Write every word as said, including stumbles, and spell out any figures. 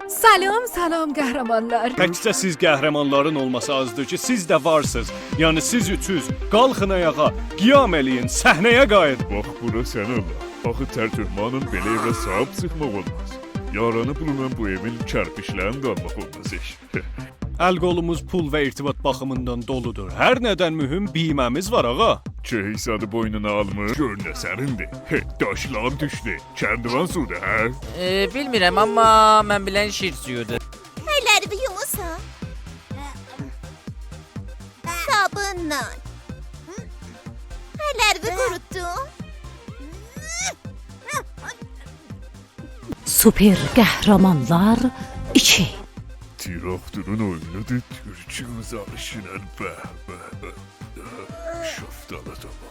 سلام، سلام قهرمانلار. تکجه سیز قهرمانلارین اولماسی آزدیر کی، سیز ده وارسینیز. یعنی سیز اوچوز. قالخین آیاغا، قیام ائله‌یین، صحنه‌یه قاییدین. باخ بورا، سن الله. آخی ترتوهمانین بئله ائوه صاحیب چیخماق اولماز. یارانی پولونان بو ائوین کرپیچلرینی ده آلماق اولماز هئچ. ال قولوموز پول و ارتباط باخیمیندان دولودور. هر نه‌دن مهم بیمه‌میز وار، آغا. کئیسادی بوینونا آلمیش، گؤر نه سریندیر. هه، داشلام دوشدو. کندوان سودو، هه؟ ائ، بیلمیرم، آمما من بیلن شیر سویودور. اللریوی یوموسان؟ صابونلا. اللریوی قوروتدون؟ سوپر قهرمانلار ایکی. تراکتورون اویونودور، تورکوموز آلیشینیر، به، به، به. شافتالی دا وار.